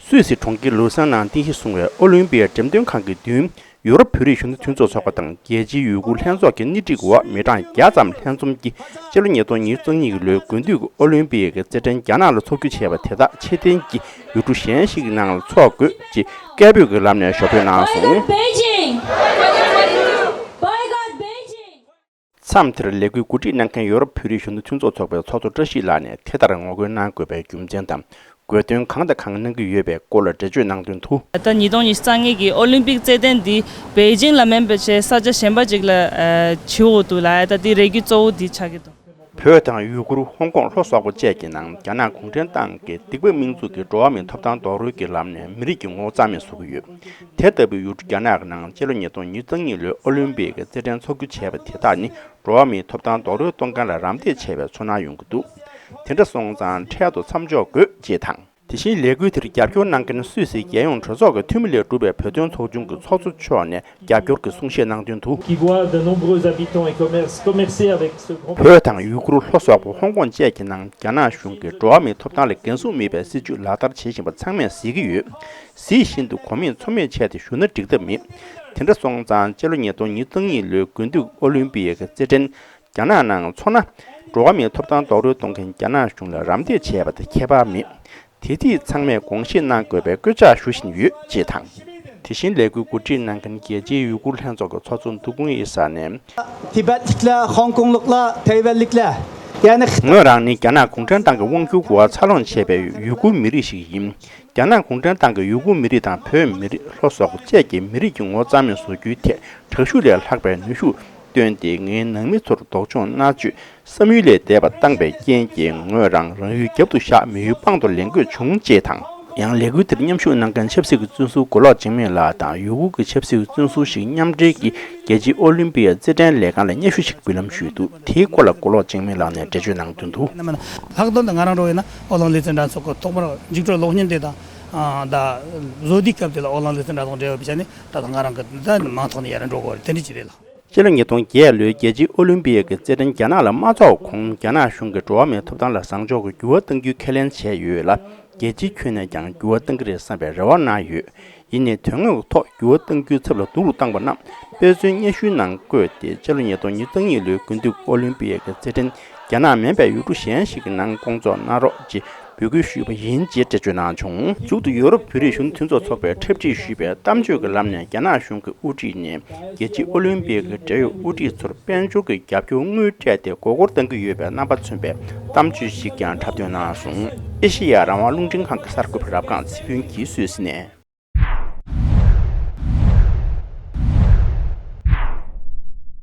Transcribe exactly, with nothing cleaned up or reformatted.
སུད་སི་གྲོང་ཁྱེར་ལུ་སན་ནང་རྟེན་གཞི་བཟུང་བའི་ཨོ་ལིམ་པིའི་འགྲེམས་སྟོན་ཁང་གི་མདུན། ཡུ་རོབ་བོད་རིགས་གཞོན་ནུ་མཐུན་ཚོགས་ཚོགས་པ་དང་རྒྱལ་སྤྱིའི་ཡུ་གུར་ལྷན་ཚོགས་ཀྱི་སྣེ་ཁྲིད་འོག་མི་གྲངས་བརྒྱ་ཙམ་ལྷན་འཛོམས་ཀྱིས་སྤྱི་ལོ་ཉིས་སྟོང་ཉེར་གཉིས་ལོའི་དགུན་དུས་ཀྱི་ཨོ་ལིམ་པིག་གི་རྩེད་འགྲན་རྒྱ་ནག་ལ་འཚོགས་རྒྱུ་བྱས་པ་དེ་དག་ཕྱིར་འཐེན་གྱིས་ཡུལ་གྲུ་གཞན་ཞིག་གི་ནང་ལ་འཚོགས་དགོས་ཅེས་སྐད་འབོད་ཀྱི་ལམ་ནས་ཞུ་འབོད་གནང་སོང་། Boycott Beijing! Boycott Beijing! མཚམས་དེར་ལས་འགུལ་གོ་སྒྲིག་གནང་མཁན་ཡོ་རོབ་བོད་རིགས་གཞོན་ནུ་མཐུན་ཚོགས་ཚོགས་པའི་ཚོགས་གཙོ་བཀྲ་ཤིས་ལགས་ནས་དེ་ལྟར་ངོ་རྒོལ་གནང་དགོས་པའི་རྒྱུ་མཚན་དང་། དགོས་དོན་གང་དང་གང་གནང་གི་ཡོད་པའི་སྐོར་ལ་འགྲེལ་བརྗོད་གནང་དོན་དུ། ད་ཉིས་སྟོང་ཉི་ཤུ་རྩ་ལྔ་གི་ཨོ་ལིམ་པིག་རྩེད་འགྲན་འདི་པེ་ཅིང་ལ་མིན་པའི་ཆེད་ས་ཆ་གཞན་པ་ཅིག་ལ་ཨ་བྱེད་འོས་འདུག་ལ། ད་འདི་རེ་སྐུལ་གཙོ་བོ་འདི་ཆགས་ཀྱི་འདུག། བོད་དང་ཡུ་གུར། ཧོང་ཀོང་། ལྷོ་སོག་པོ་བཅས་ཀྱི་ནང་རྒྱ་ནག་གུང་ཁྲན་ཏང་གི་སྡིག་པ་མིང་འཛུགས་ཀྱིས་འགྲོ་བ་མིའི་ཐོབ་ཐང་རྡོག་རོལ་གྱི་ལམ་ནས་མི་རིགས་ཀྱི་ངོ་བོ་རྩ་མེད་བཟོ་གི་ཡོད། དེ་ལྟ་བུའི་ཡུལ་གྲུ་རྒྱ་ནག་གི་ནང་སྤྱི་ལོ་ཉིས་སྟོང་ཉི་ཤུ་རྩ་གཉིས་ལོའི་ཨོ་ལིམ་པིག་གི་རྩེད་འགྲན་འཚོགས་རྒྱུ་བྱས་པ་དེ་དག་ནི་འགྲོ་བ་མིའི་ཐོབ་ཐང་རྡོག་རོལ་གཏོང་མཁན་ལ་རམ་འདེགས་བྱས་པའི་ཚོར་སྣང་ཡོང་གི་འདུག། དེ་འདྲ་སོང་ཙང་འཕྲལ་དུ་མཚམས་འཇོག་དགོས་ཅེས་དང་། དེ་བཞིན་ལས་འགུལ་དེར་རྒྱབ་སྐྱོར་གནང་མཁན་སུད་སིའི་རྒྱལ་ཡོངས་གྲོས་ཚོགས་ཀྱི་འཐུས་མི་ལས་གྲུབ་པའི་བོད་དོན་ཚོགས་ཆུང་གི་ཚོགས་གཙོ་མཆོག་ནས་རྒྱབ་སྐྱོར་གྱི་གསུང་བཤད་གནང་དོན་དུ། Qui voit de nombreux habitants et commerces commercer avec ce grand། བོད་དང་ཡུ་གུར། ལྷོ་སོག་པོ། ཧོང་ཀོང་བཅས་ཀྱི་ནང་རྒྱ་ནག་གཞུང་གིས་འགྲོ་བ་མིའི་ཐོབ་ཐང་ལ་འགན་སྲུང་མེད་པའི་སྲིད་བྱུས་ལག་བསྟར་བྱེད་བཞིན་པ་ཚང་མས་གཟིགས་ཀྱི་ཡོད། གཟིགས་བཞིན་དུ་གོ་མེད་ཚོར་མེད་བྱས་ཏེ་བཞུགས་ན་འགྲིག་ཐབས་མེད། དེ་འདྲ་སོང་ཙང་སྤྱི་ལོ་ཉིས་སྟོང་ཉི་ཤུ་རྩ་གཉིས་ལོའི་དགུན་དུས་ཨོ་ལིམ་པིག་གི་རྩེད་འགྲན་རྒྱ་ནག་ནང་འཚོགས་ན། འགྲོ་བ་མིའི་ཐོབ་ཐང་རྡོག་རོལ་གཏོང་མཁན་རྒྱ་ནག་གཞུང་ལ་རམ་འདེགས་བྱས་པ་དང་ཁྱད་པར་མེད། དེ་དུས་ཚང་མས་དགོངས་བཞེས་གནང་དགོས་པའི་སྐུལ་ལྕག་ཞུ་བཞིན་ཡོད་ཅེས་དང་། དེ་བཞིན་ལས་འགུལ་གོ་སྒྲིག་གནང་མཁན་རྒྱལ་སྤྱིའི་ཡུ་གུར་ལྷན་ཚོགས་ཀྱི་ཚོགས་གཙོ་འདུ་ཀུང་ཡེ་ས་ནས། Tibetlikler, Hongkonglikler, Taiwanlikler. Yani ངོས་རང་ནི་རྒྱ་ནག་གུང་ཁྲན་ཏང་གི་དབང་སྒྱུར་འོག་འཚར་ལོངས་བྱས་པའི་ཡུ་གུར་མི་རིགས་ཤིག་ཡིན། རྒྱ་ནག་གུང་ཁྲན་ཏང་གིས་ཡུ་གུར་མི་རིགས་དང་བོད་མི་རིགས། ལྷོ་སོག་པོ་བཅས་ཀྱི་མི་རིགས་ཀྱི་ངོ་བོ་རྩ་མེད་བཟོ་རྒྱུའི་ཐད་དྲག་ཤུགས་ལས་ལྷག་པའི་ནུས་ཤུགས་བཏོན་ཏེ་ངའི་ནང་མི་ཚོར་སྡུག་སྦྱོང་མནར་གཅོད། བསམ་ཡུལ་ལས་འདས་པ་བཏང་པའི་རྐྱེན་གྱིས་ངོས་རང་རང་ཡུལ་རྒྱབ་ཏུ་བཞག་མི་ཡུལ་དཔང་དུ་ལེན་དགོས་བྱུང་ཅེས་དང་། ཡང་ལས་འགུལ་དེར་མཉམ་ཞུགས་གནང་མཁན་ཆབ་སྲིད་ཀྱི་བཙོན་ཟུར་མགོ་ལོག་འཇིགས་མེད་ལགས་དང་ཡུ་གུར་གྱི་ཆབ་སྲིད་ཀྱི་བཙོན་ཟུར་ཞིག་མཉམ་འབྲེལ་གྱིས་རྒྱལ་སྤྱིའི་ཨོ་ལིམ་པིག་རྩེད་འགྲན་ལས་ཁང་ལ་སྙན་ཞུ་ཞིག་འབུལ་ལམ་ཞུས་འདུག། དེའི་སྐོར་ལ་མགོ་ལོག་འཇིགས་མེད་ལགས་ནས་འགྲེལ་བརྗོད་གནང་དོན་དུ། ལྷག་དོན་དུ་ང་རང་འགྲོ་ཡིན་ན་ཨོ་གླིང་ལེ་ཚན་འགྲན་ཚོགས་ཀྱི་ཐོག་མར་འཇིགས་སྐྲག་གློག་བརྙན་དེ་དང་། ད་བཟོ་དུས་སྐབས་དེ་ལ་ཨོ་གླིང་ལེ་ཚན་འགྲན་ཚོགས་འབྲེལ་བ་བྱས་ནས་ད་ང་རང་གི་ད་མང་ཚོགས་ནས་ཡར་འགྲོ་དགོས་རེད། དེ་འདྲ་ཅིག་རེད་ལ། སྤྱི་ལོ་ཉིས་སྟོང་བརྒྱད་ལོའི་རྒྱལ་སྤྱིའི་ཨོ་ལིམ་པིག་གི་རྩེད་འགྲན་རྒྱ་ནག་ལ་མ་འཚོགས་གོང་རྒྱ་ནག་གཞུང་གིས་འགྲོ་བ་མིའི་ཐོབ་ཐང་ལ་བཟང་ཕྱོགས་ཀྱི་འགྱུར་བ་གཏང་རྒྱུའི་ཁས་ལེན་བྱས་ཡོད་ལ། རྒྱལ་སྤྱིའི་ཁྱོན་ནས་ཀྱང་འགྱུར་བ་གཏང་གི་རེད་བསམ་པའི་རེ་བ་གནང་ཡོད། ཡིན་ནའི་དོན་དངོས་ཀྱི་ཐོག་འགྱུར་བ་གཏང་རྒྱུའི་ཚབ་ལ་སྡུག་རུ་བཏང་པ་རྣམས་དཔེ་མཚོན་སྙན་ཞུའི་ནང་བཀོད་དེ་སྤྱི་ལོ་ཉིས་སྟོང་ཉི་ཤུ་རྩ་གཉིས་ལོའི་དགུན་དུས་ཨོ་ལིམ་པིག་གི་རྩེད་འགྲན་རྒྱ་ནག་མིན་པའི་ཡུལ་གྲུ་གཞན་ཞིག་གི་ནང་སྐོང་ཚོགས་གནང་རོགས་ཅེས་འབོད་སྐུལ་ཞུས་པ་ཡིན་ཅེས་འགྲེལ་བརྗོད་གནང་བྱུང་། མཇུག་ཏུ་ཡོ་རོབ་བོད་རིགས་གཞོན་ནུ་མཐུན་ཚོགས་ཚོགས་པས་འཁྲབ་ཁྲིད་ཞུས་པའི་གཏམ་བརྗོད་ཀྱི་ལམ་ནས་རྒྱ་ནག་གཞུང་གི་དབུ་ཁྲིད་ནས་རྒྱལ་སྤྱིའི་ཨོ་ལིམ་པིག་གི་འབྲེལ་ཡོད་དབུ་ཁྲིད་ཚོར་དཔལ་འབྱོར་གྱི་རྒྱབ་སྐྱོར་དངུལ་སྤྲད་དེ་མགོ་སྐོར་གཏང་གི་ཡོད་པའི་རྣམ་པ་མཚོན་པའི་གཏམ་བརྗོད་ཞིག་ཀྱང་འཁྲབ་སྟོན་གནང་སོང་། ཨེ་ཤེ་ཡ་རང་དབང་རླུང་འཕྲིན་ཁང་གི་གསར་འགོད་པ་རབ་སྒང་ཚེ་ཕུན་གྱིས་སུད་སི་ནས།